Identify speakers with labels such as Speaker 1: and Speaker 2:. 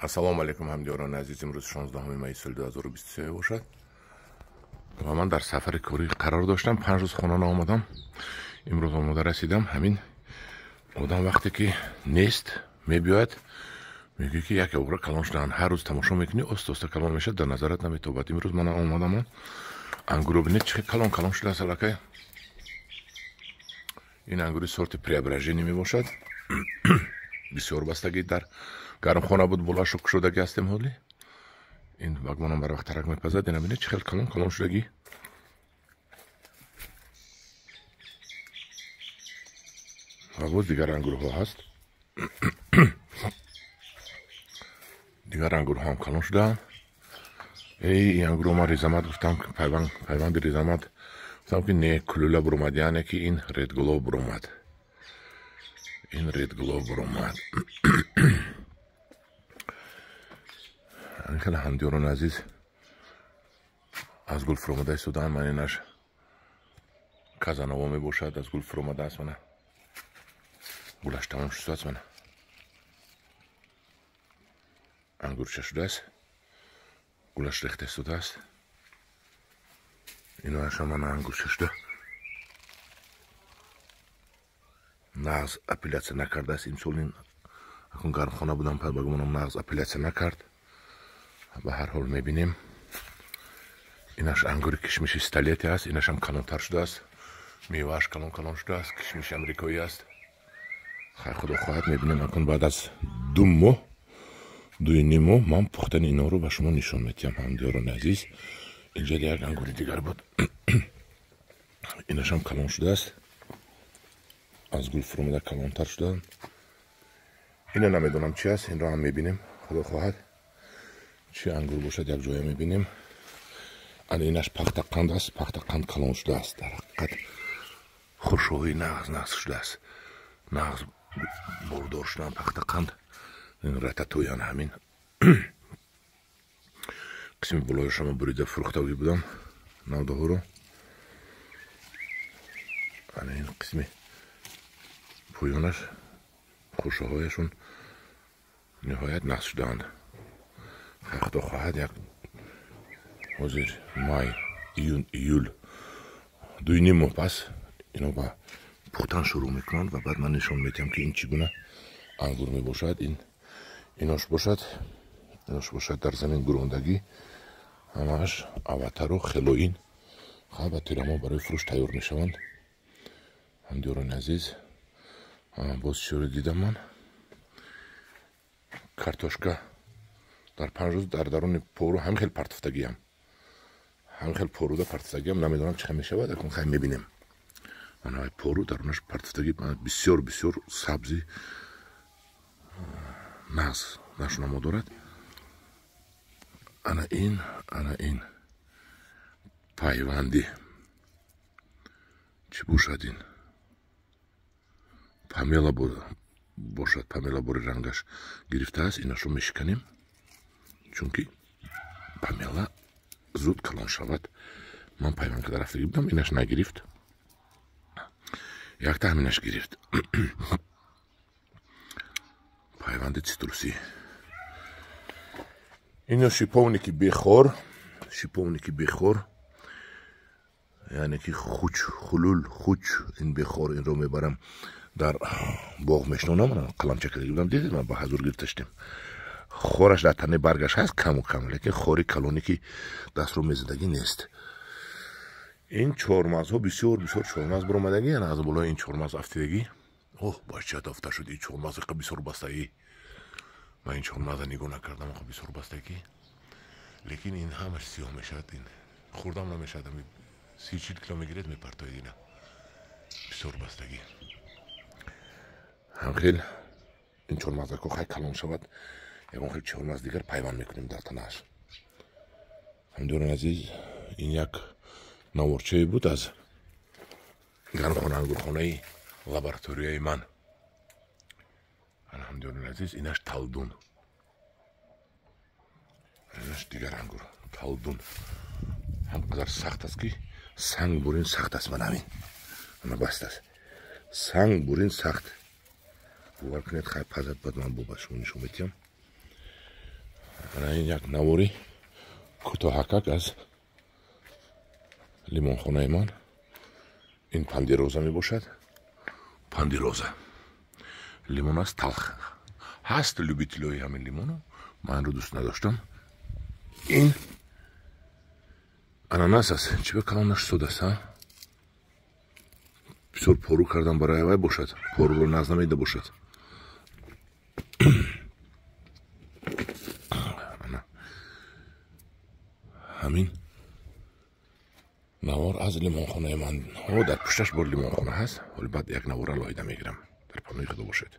Speaker 1: Ассалому алайкум ҳамдиёрони азиз. Имрӯз 16 майи соли 2023 бошад ва ман дар сафари корӣ қарор доштам. 5 рӯз хона наомадам. Имрӯз омода расидам. Ҳамин одам вақте ки нест мебиёяд, мегӯяд ки як обра калон шудаанд. Ҳар рӯз тамошо мекунӣ, оста-оста калон мешавад, дар назарат наметобад. Имрӯз ман омадам, ангурро бинед, чӣ калон калон шудааст аллакай. Ин ангури сорти Преображение мебошад. Бисёр бастагӣ дар гармхона буд, болашу кушодагӣ ҳастем ҳоли. Ин вагонам бар вақт тарак мепазад. Ина бинед, чӣ хел калон калон шудагӣ. Ва боз дигар ангурҳо ҳаст. Дигар ангурҳо ҳам калон шудаанд. Эй, ин ангурро ман резамат гуфтам, пайванди резамат гуфтам, ки не, кулула буромад, яъне ки ин редглов буромад. Ин редглов буромад. Хеле ҳамдиёрони азиз аз гул фуромада истодаанд. Ман инаш Казанова мебошад, аз гул фуромадааст. Мана гулаш тамом шудааст, мана ангурча шудааст, гулаш рехта истодааст. Иноаша мана ангурча шуда, нағз апелляция накардааст имсол. Ин акун гармхона будам, ба гумонам нағз апелляция накард. Ба ҳар ҳол мебинем. Инаш ангури кишмиши столетие аст, инашам калонтар шудааст, мевааш калон калон шудааст, кишмиши амрикоӣ аст. Хай, худо хоҳад, мебинем. Акун баъд аз 2 моҳ, 2.5 моҳ ман пухтани инҳоро ба шумо нишон медиҳам, ҳамдиёрони азиз. Инҷа як ангури дигар буд, инашам калон шудааст, аз гул фуромада калонтар шуданд. Ина намедонам чи аст, инро ҳам мебинем, худо хоҳад чи ангур бошад, як ҷоя мебинем. Ана инаш пахтақанд аст, пахтақанд калон шудааст, дар ҳақиқат хушоҳи нағз нағз шудааст, нағз бордор шудан пахтақанд. Ин рататуян ҳамин қисми болояшама бурида фурӯхтагӣ будам навдаҳоро. Ана ин қисми поёнаш хушоҳояшон ниҳоят нағз шудаанд. Худо хоҳад, як ҳозир май, июн, июл, 2.5 моҳ пас ино ба пухтан шурӯъ мекунанд ва баъд ман нишон медиҳам, ки ин чӣ гуна ангур мебошад. Ин инош бошад, инош бошад дар замин гурондагӣ, ҳамааш аватару хелоин ба тирамо барои фурӯш тайёр мешаванд. Ҳамдиёрони азиз, боз чиро дидам ман? Картошка дар 5 рӯз дар даруни пору ҳамин хел партофтагиам, ҳамин хел поруда партофтагиам, намедонам чӣ мешавад, акун хай мебинем. Ана пору дарунаш партофтагӣ бисёр бисёр сабзи нағз нашунамо дорад. Ана ин, ана ин пайванди чӣ бошад? Ин памела бошад, памела бори рангаш гирифтааст. Инашро мешиканем, чунки памела зуд калон шавад. Ман пайванд карда рафтагӣ будам, инаш нагирифт, якта ҳаминаш гирифт. Пайванди цитрусӣ. Ино шиповники бехор, шиповники бехор, яъне ки хуч, хулул, хуч. Ин бехор, инро мебарам дар боғ мешнонам. Қаламча карда будам, дидед, ман ба ҳазур гирифта шудем. Хораш дар тани баргаш ҳаст каму кам, лекин хори калоне ки дастро мезадагӣ нест. Ин чормағзҳо бисёр бисёр чормағз буромадагӣ, яъне аз болои ин чормағз афтидагӣ. Оҳ, бача афта шуд ин чормағз, иқа бисёр бастагӣ. Ман ин чормағза нигоҳ накардам, иқа бисёр бастагӣ. Лекин ин ҳамаш сиёҳ мешавад, ин хурдам намешавад. 30-40 кило мегиред, мепартоед ина. Бисёр бастагӣ. Ҳамхел ин чормағзако хай калон шавад, ягон хел чормағз дигар пайванд мекунем дар танааш. Ҳамдиёрони азиз, ин як наворчае буд аз гармхона ангурхонаи лабораторияи ман. Ҳамдиёрони азиз, инаш талдун, инаш дигар ангур талдун. Ҳам қадар сахт аст, ки санг бурин сахт аст. Ман ҳамин ана баст аст, санг бурин сахт. Бовар кунед, хай пазад, баъд ман бо ба шумо нишон медиҳам. Ана ин як навори кӯтоҳакак аз лимонхонаи ман. Ин пандироза мебошад, пандироза лимон аст, талх ҳаст. Любителои ҳамин лимону ман инро дӯст надоштам. Ин ананас аст. Чӣ ба калон нашудааст? А бисёр пору кардам барои вай бошад, поруро нағз намеда бошад. Ҳамин навор аз лимонхонаи ман. Дар пушташ бор лимонхона ҳаст. Ҳоли баъд як навор алоҳида мегирам. Дар паноҳи Худо бошед.